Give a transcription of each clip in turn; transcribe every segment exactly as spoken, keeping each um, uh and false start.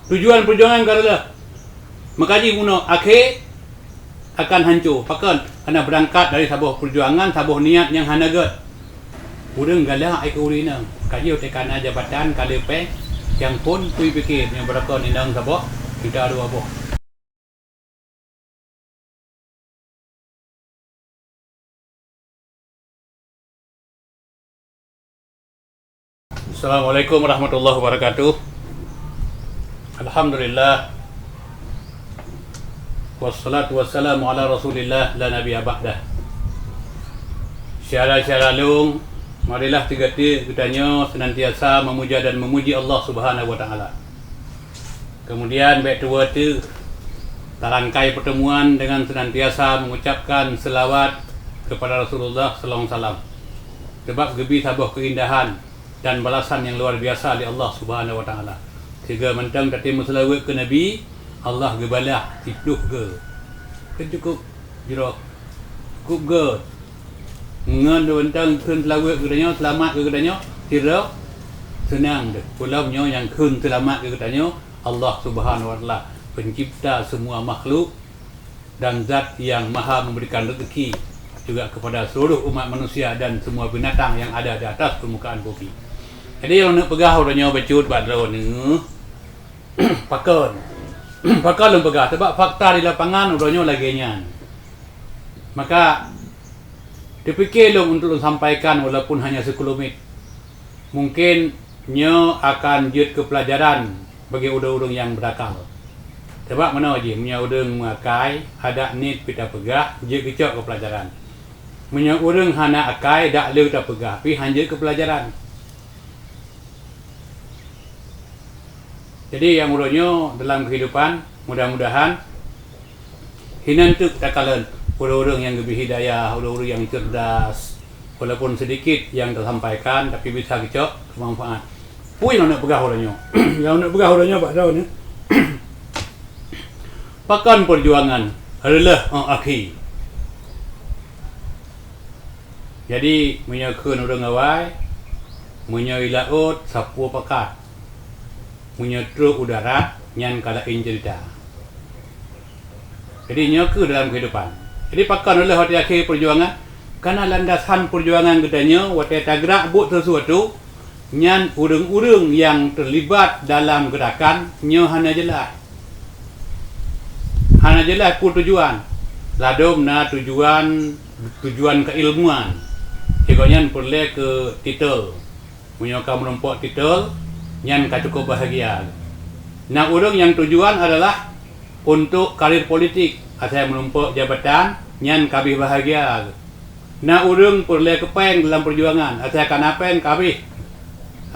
Tujuan peujuangan ka reuloh. Maka jih bunoe akhé akan hanco. Pakon? Kareuna beurangkat dari saboh peujuangan, saboh niat nyang hana gét. Ureuëng galak ék keu ureuëng inong. Ka jih watée ka na jabatan, ka le péng, nyang phon tui pike meunyoe beurokon inong saboh, kita dua boh. Assalamualaikum warahmatullahi wabarakatuh. Alhamdulillah. Wassalatu wassalamu ala Rasulillah la nabiyya ba'dah. Syedara-syedara lôn, marilah tiga-tiga geutanyoe senantiasa memuja dan memuji Allah Subhanahu wa Ta'ala. Kemudian, bék tuwoe teuh tarangkai pertemuan dengan senantiasa mengucapkan selawat kepada Rasulullah sallallahu alaihi wasallam. Sebab geubi saboh keindahan dan balasan nyang luar biasa lé Allah Subhanahu wa Ta'ala. Sigoe mantong tatem meuseulaweuet keu Nabi, Allah geubalah siplôh goe. Kan cukup jroh. Cukup goe. Ngon mantong kheun seulaweuet keu geutanyoe, seulamat keu geutanyoe, sidroe seunang deuh. Peulom nyoe nyang kheun seulamat keu geutanyoe, Allah Subhanahu wa Ta'ala, pencipta semua makhluk dan Zat yang Maha memberikan rezeki juga kepada seluruh umat manusia dan semua binatang yang ada di atas permukaan bumi. Jadi, nyang lôn peugah uroe nyoe bacut bak droeneuh, pakon? Pakon lôn peugah? Sebab fakta di lapangan uroe nyoe lagée nyan. Maka, teupike lôn untuk lôn sampaikan walaupun hanya sikulumit. Mungkin nyoe akan jeuet keu peulajaran bagi ureuëng-ureuëng nyang beurakal. Sabab meunoe jih, meunyoe ureuëng meuakai, adak niet pih tapeugah, jeuet geucok keu peulajaran. Meunyoe ureuëng hana akai, dak le tapeugah pih han jeuet keu peulajaran. Jadi, nyang uroe nyoe dalam keuhidupan, mudah-mudahan hinan teuk takalon ureuëng-ureuëng nyang geubri hidayah, ureuëng-ureuëng nyang cerdas, walaupun sedikit nyang tasampaikan, tapi bisa geucok keu manfaat. Peue nyang lôn peugah uroe nyoe? Nyang lôn peugah uroe nyoe bak droeneuh, pakon peujuangan reuloh 'oh akhé. Jadi, meunyoe kheun ureuëng awai, meunyoe i laôt sapeue pakat, meunyoe trok u darat, nyan ka laén ceurita. Jadi, nyoe kheueh dalam keuhidupan. Jadi, pakon reuloh watée akhé peujuangan? Kareuna landasan peujuangan geutanyoe watée tagrak buet sisuatu, nyan ureuëng-ureuëng nyang teulibat dalam geurakan nyoe hana jeulaih. Hana jeulaih peue tujuan. Ladôm na tujuan, tujuan keuilmuan. Sigoe nyan peureulée keu titel. Meunyoe ka meurumpok titel, nyan ka cukup bahagia. Na ureuëng nyang tujuan adalah untuk karir politik, asai meurumpok jabatan, nyan ka abéh bahagia. Na ureuëng peureulée keu péng dalam peujuangan, asai ka na péng ka abéh.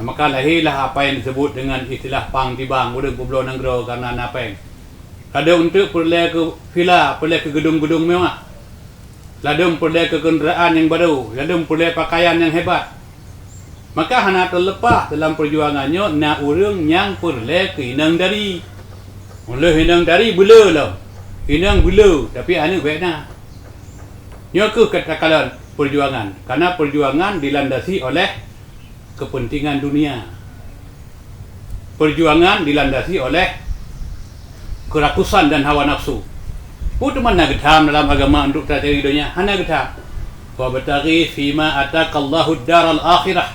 Maka lahé lah apa nyang disebut dengan istilah pang tibang, ureuëng peubloe nanggroe kareuna na péng. Ladôm eunteuk peureulée keu vila, peureulée keu geudong-geudong meuwah. Ladôm peureulée keu keundaraan nyang barô, ladôm peureulée pakaian nyang hebat. Maka hana teuleupah dalam peujuangan nyoe na ureuëng nyang peureulée keu inong dari. Uleh inong dari beuleu lom. Inong beuleu, tapi aneuëk bék na. Nyoe kheueh takalon peujuangan. Kareuna peujuangan dilandasi oleh kepentingan dunia. Peujuangan dilandasi oleh keurakusan dan hawa nafsu. Peue teuma na geutham dalam agama untuk tacari donya? Hana geutham. "Wabtaghi fima ataka Allahud daral akhirah."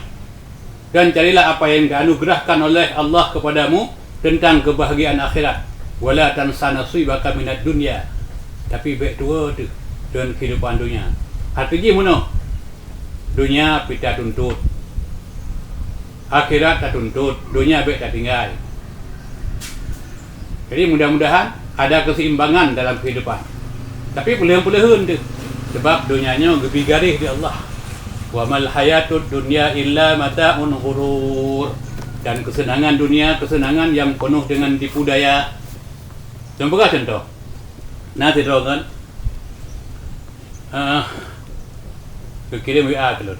Dan carilah apa yang dianugerahkan oleh Allah kepadamu tentang kebahagiaan akhirat. "Wala tansa nasibaka minad dunya." Tapi bék tuwoe teuh deungon kehidupan dunia. Arti jih meunoe, dunia pih tatuntut, akhirat tatuntut, dunia bék tatinggai. Jadi, mudah-mudahan ada keseimbangan dalam kehidupan. Tapi peuleuheun-peuleuheun teuh, sebab donya nyoe geubri garéh di Allah. "Wa mal hayatud dunya illa mata'un ghurur." Dan kesenangan dunia, kesenangan yang penuh dengan tipu daya. Lôn peugah contoh. Na sidroe ngon, ah, geukirém W A keu lôn.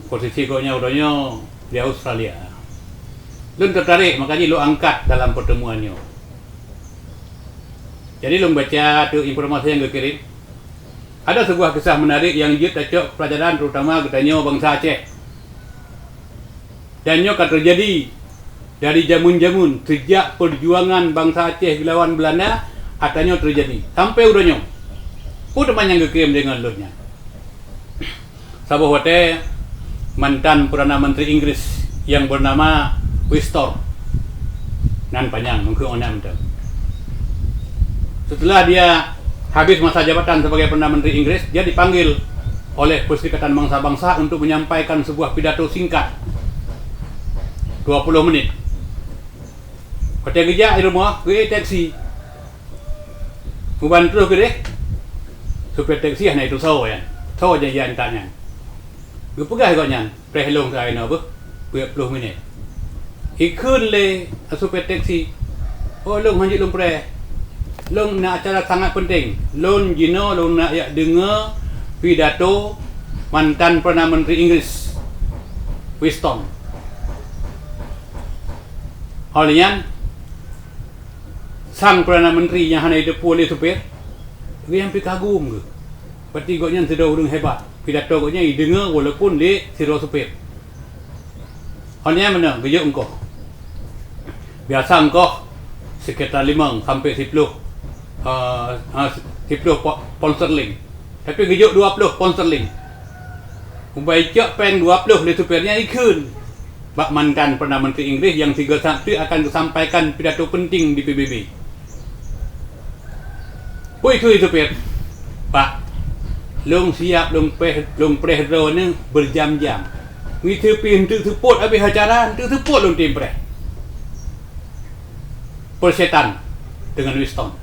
Posisi gobnyan uroe nyoe di Australia. Lôn teutarek, maka jih lôn angkat dalam pertemuan nyoe. Jadi, lôn baca tu informasi nyang geukirém. Ada sebuah kisah menarik nyang jeuet tacok pelajaran, terutama geutanyoe bansa Aceh. Dan nyoe ka teujadi Dari jameun-jameun, sejak perjuangan bansa Aceh geulawan Belanda, atra nyoe teujadi. Sampai uroe nyoe, peue teuma nyang geukrém deungon lôn nyan? Saboh watée, mantan Perdana Menteri Inggris nyang bernama Winston, nan panyang, mungken ôk na mantong. Setelah dia habis masa jabatan sebagai Perdana Menteri Inggris, dia dipanggil oleh Perserikatan Bangsa-Bangsa untuk menyampaikan sebuah pidato singkat, dua puluh menit. Watée geujak di rumoh, geuék teksi. Meuban troh keudeh, supir teksi hana jiteusoe nyan. Soe nyang jiantat nyan? Geupeugah gobnyan, "Preh lôn keuhai inoe beuh, peuet ploh minét." Ikheun lé supir teksi, "Oh, lôn hanjeuet lôn preh. Lôn na acara sangat peunteng. Lôn jinoe lôn nak jak deungoe pidato mantan Perdana Menteri Inggris, Winston." Óh lheueh nyan, sang Perdana Menteri nyang hana jiteupeue lé supir, geuh nyang pih kagum geuh. Berarti gobnyan sidroe ureuëng hebat. Pidato gobnyan jideungoe walaupun lé sidroe supir. Óh lheueh nyan meunan, geujok ongkoh. Biasa ongkoh sekitar limong sampai siploh, eh, eh, siploh po-, pound sterling. Tapi geujok dua ploh pound sterling. Ubai cok péng dua ploh lé supir nyan ikheun bak mantan Perdana Menteri Inggris nyang sigoe sabtu akan geusampaikan pidato penting di P B B. Peue ikheun supir, "Pak, lôn siap lôn preh, lôn preh droeneuh berjam-jam. Miseue pih eunteuk seupôt habéh acara, eunteuk seupôt lôn tem preh." Persetan dengan Winston.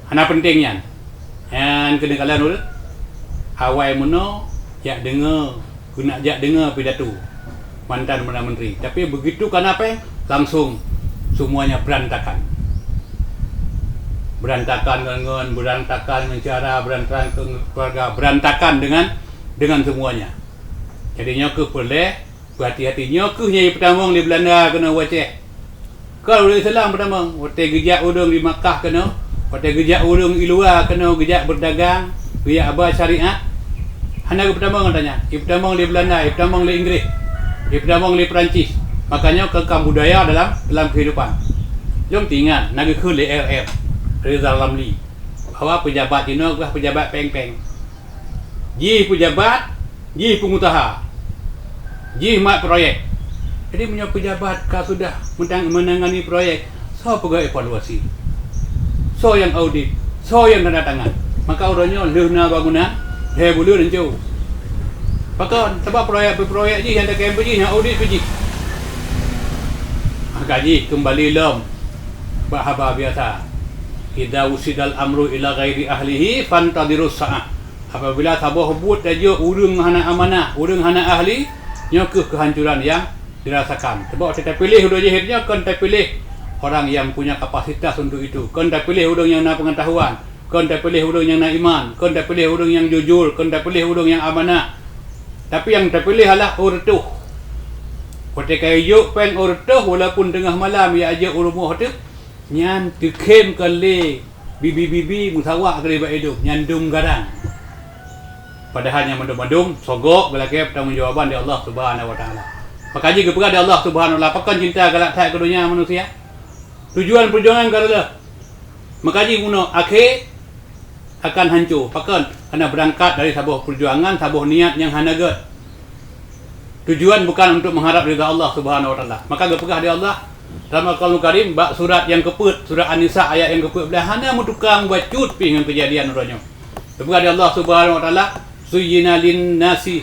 Hana penting nyan. Nyan keuneuk kalon ulôn. Awai meunoe jak deungoe, keuneuk jak deungoe pidato mantan Perdana Menteri. Tapi begitu ka na péng, langsung semuanya berantakan. Berantakan ngon, ngon, berantakan ngon cara, berantakan ngon keluarga, berantakan dengan, dengan semuanya. Jadi nyoe keuh peureulée Beuhati-hati, nyoe kheueh nyang jipeutamong lé Beulanda keunoe u Aceh. Kon ureuëng Islam peutamong, watée geujak ureuëng di Makkah keunoe, watée geujak ureuëng i luwa keunoe geujak beudagang, geujak ba syariat, hana geupeutamong gata nyan. Jipeutamong lé Beulanda, jipeutamong lé Inggréh, jipeutamong lé Peurancih. Maka nyoe ka, ka budaya dalam, dalam keuhidupan. Lôn teuingat na geukheun lé R R, Rizal Ramli, bahwa peujabat jinoe kheueh peujabat péng-péng. Jih peujabat, jih peungusaha, jih mat proyek. Jadi, meunyoe peujabat ka sudah meunang-, meunangani proyek, soe peugah evaluasi? Soe nyang audit? Soe nyang tanda tangan? Maka uroe nyoe lheueh na bangunan, lhée buleuen hanco. Pakon? Sabab proyek-proyek jih nyang teuka pih jih, nyang audit pih jih. Maka jih keumbali lom bak haba biasa. "Idza wusidal amru ila ghairi ahlihi fantadhirus sa'ah." Apabila saboh buet tajok ureuëng hana amanah, ureuëng hana ahli, nyoe kheueh keuhancuran nyang dirasakan. Sebab watée tapiléh ureuëng jeuhet nyoe kon tapiléh orang yang punya kapasitas untuk itu, kon tapiléh ureuëng nyang na peungeutahuan, kon tapiléh ureuëng nyang na iman, kon tapiléh ureuëng nyang jujur, kon tapiléh ureuëng nyang amanah. Tapi nyang tapiléh adalah ureuëng teuh. Watée ka jijok péng ureuëng teuh, walaupun teungoh malam ya jijok u rumoh teuh, nyan teukhém keu lé bibi-bibi meusawa keudeh bak idong, nyan dum garang. Padahai nyan mandum-mandum sogok geulakée peutanggong jawaban di Allah Subhanahu wa Taala. Maka jih geupeugah di Allah Subhanahu wa Taala, pakon cinta galak that keu donya manusia? Tujuan peujuangan ka reuloh. Maka jih bunoe akhé akan hanco. Pakon? Karena beurangkat dari saboh peujuangan, saboh niat nyang hana gét. Tujuan bukan untuk mengharap ridha Allah Subhanahu wa Taala. Maka geupeugah di Allah dalam Al-Quranul Karim, bak surat nyang keupeuet, surat An-Nisa ayat nyang keupeuet blaih, hana meutuka meubacut pih ngon keujadian uroe nyoe. Geupeugah di Allah Subhanahu wa Taala, "Zuyyina lin-nasi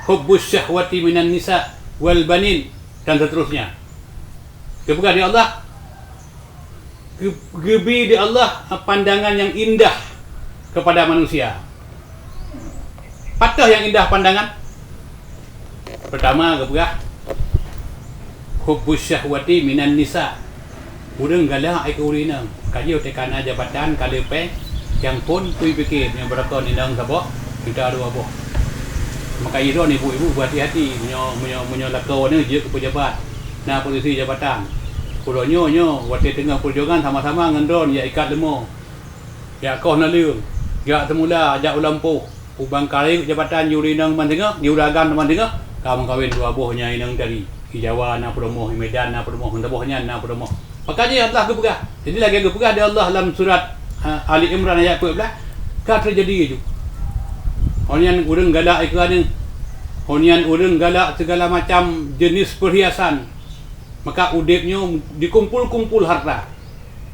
hubbus syahwati minan nisa wal banin," dan seterusnya. Geupeugah di Allah, geu-, geubi di Allah pandangan nyang indah kepada manusia. Pakon nyang indah pandangan? Pertama geupeugah, "Hubbus syahwati minan nisa." Ureuëng galak keu ureuëng inong. Ka jeuet teuka na jabatan, ka le péng, nyang phon pui pike meunyoe beurakon inong saboh, kita dua boh. Maka jih droen ibu-ibu beuhati-hati meunyoe, meunyoe, meunyoe lakoe nyoe jeuet keu peujabat. Na posisi jabatan. Uroe nyoe, nyoe, watée teungoh peujuangan sama-sama ngon droen jak ikat leumo. Jak koh naleueng, jak seumula, jak u lampôh. U bangka rayeuk jabatan jiuri inong teuma singoh, jiuri agam teuma singoh, ka meukawen dua boh nyan inong tadi. Di Jawa na peurumoh, di Medan na peurumoh, meusaboh nyan na peurumoh. Maka jih Allah geupeugah. Jadi lagée geupeugah di Allah lam surat, ha, Ali Imran ayat peuet belas, ka teujadi ju. Hon nyan ureuëng galak ikeu aneuk. Hon nyan ureuëng galak segala macam jenis perhiasan. Maka udeb nyoe dikumpul-kumpul harta.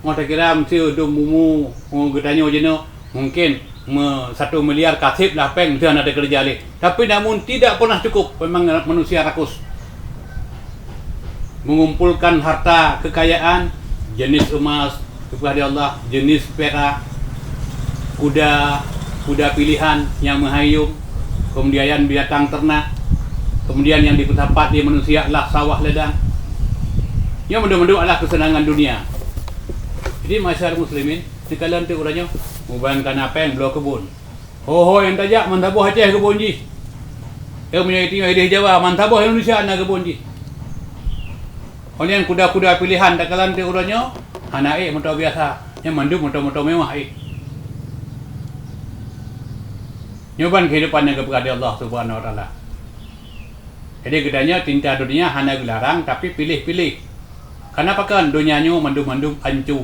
Ngon takira meuseu dum umu, oh, geutanyoe jinoe, mungkin me satu miliar kaseb lah péng meuseu hana teukeureuja lé. Tapi namun tidak pernah cukup, memang manusia rakus. Mengumpulkan harta kekayaan, jenis emas, geupeugah di Allah, jenis perak, kuda, kuda pilihan nyang meuhayom, kemudian binatang ternak, kemudian nyang dipeusapat lé manusia adalah sawah ladang. Nyoe mandum-mandum adalah keuseunangan dunia. Jadi, masyarakat muslimin, neukalon teuk uroe nyoe, muban ka na péng bloe keubon. Ho-ho nyang tajak, meusaboh Aceh keubon jih. Eh, meunyoe di Jawa, meusaboh Indonesia na keubon jih. Hon nyan kuda-kuda pilihan takalon teuk uroe nyoe, hana ék moto biasa, nyan mandum moto-moto mewah ék. Nyoe ban kehidupan nyang geupeugah di Allah Subhanahu Wa Taala. Jadi geutanyoe cinta dunia hana geularang, tapi piléh-piléh. Kareuna pakon donya nyoe mandum-mandum ancu.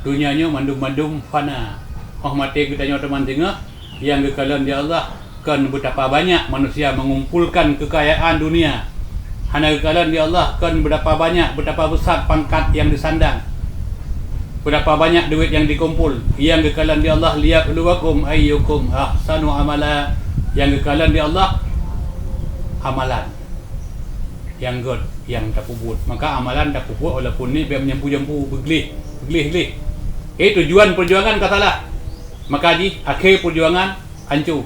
Donya nyoe mandum-mandum fana. Óh maté geutanyoe teuma singoh, nyang geukalon di Allah kon betapa banyak manusia mengumpulkan kekayaan dunia. Hana geukalon di Allah kon betapa banyak, betapa besar pangkat yang disandang. Betapa banyak duit yang dikumpul. Nyang geukalon di Allah, "Liyabluwakum ayyukum ahsanu amala." Nyang geukalon di Allah, amalan nyang gét nyang tapeubuet. Maka amalan tapeubuet walaupun ni bèk meujampu-jampu, beugleh, beugleh-gleh. Eh, tujuan peujuangan ka salah. Maka jih akhé peujuangan ancu.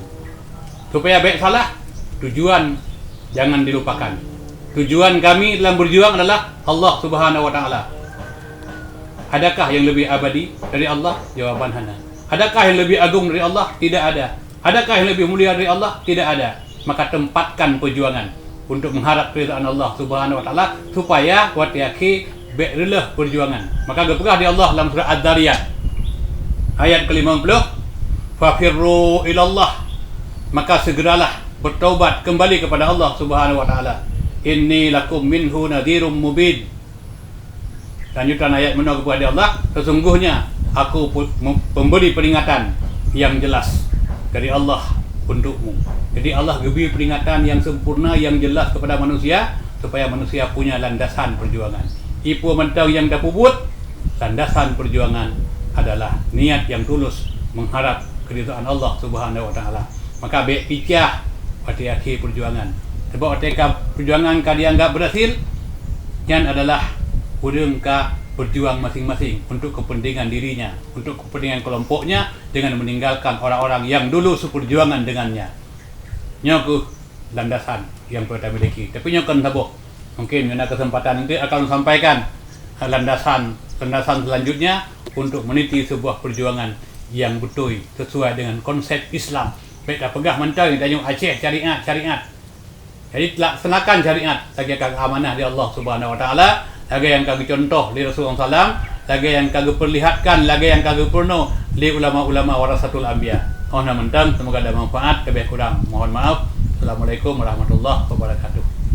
Supaya bèk salah, tujuan jangan dilupakan. Tujuan kami dalam berjuang adalah Allah Subhanahu Wa Taala. Adakah yang lebih abadi dari Allah? Jawaban hana. Adakah yang lebih agung dari Allah? Tidak ada. Adakah yang lebih mulia dari Allah? Tidak ada. Maka tempatkan perjuangan untuk mengharap keridhaan Allah Subhanahu Wa Taala, supaya watèe akhé bèk reuloh perjuangan. Maka geupeugah di Allah lam surat Az-Zariyat ayat ke lima puluh, "Fafirru ilallah." Maka segeralah bertaubat kembali kepada Allah Subhanahu Wa Taala. "Inni lakum minhu nadhirum mubin." Lanjutan ayat meunoe geupeugah di Allah, "Sesungguhnya Aku pu-, mem-, pemberi peringatan yang jelas dari Allah untukmu." Jadi Allah geubri peringatan yang sempurna, yang jelas kepada manusia, supaya manusia punya landasan perjuangan. Ipeue mantong nyang tapeubuet, landasan perjuangan adalah niat yang tulus mengharap keridhaan Allah Subhanahu Wa Taala. Maka bèk picah watèe akhé peujuangan. Sabab watèe ka peujuangan ka dianggap berhasil, nyan adalah ureueng ka berjuang masing-masing untuk kepentingan dirinya, untuk kepentingan kelompoknya, dengan meninggalkan orang-orang yang dulu seperjuangan dengannya. Nyoe keuh landasan yang perlu kita miliki. Tapi nyoe kon saboh. Mungkin na kesempatan nanti akan sampaikan landasan, landasan selanjutnya untuk meniti sebuah perjuangan yang betul sesuai dengan konsep Islam. Bèk tapeugah mantong tanyoe Aceh syariat, syariat. Jadi laksanakan syariat lagèe ka amanah di Allah Subhanahu Wa Taala, lagèe nyang ka geucontoh lé Rasulullah sallam, lagèe nyang ka geuperlihatkan, lagèe nyang ka geupeurunoe lé ulama-ulama warasatul anbiya. Óh na mantong, semoga ada manfaat, lebih kurang mohon maaf. Assalamualaikum warahmatullahi wabarakatuh.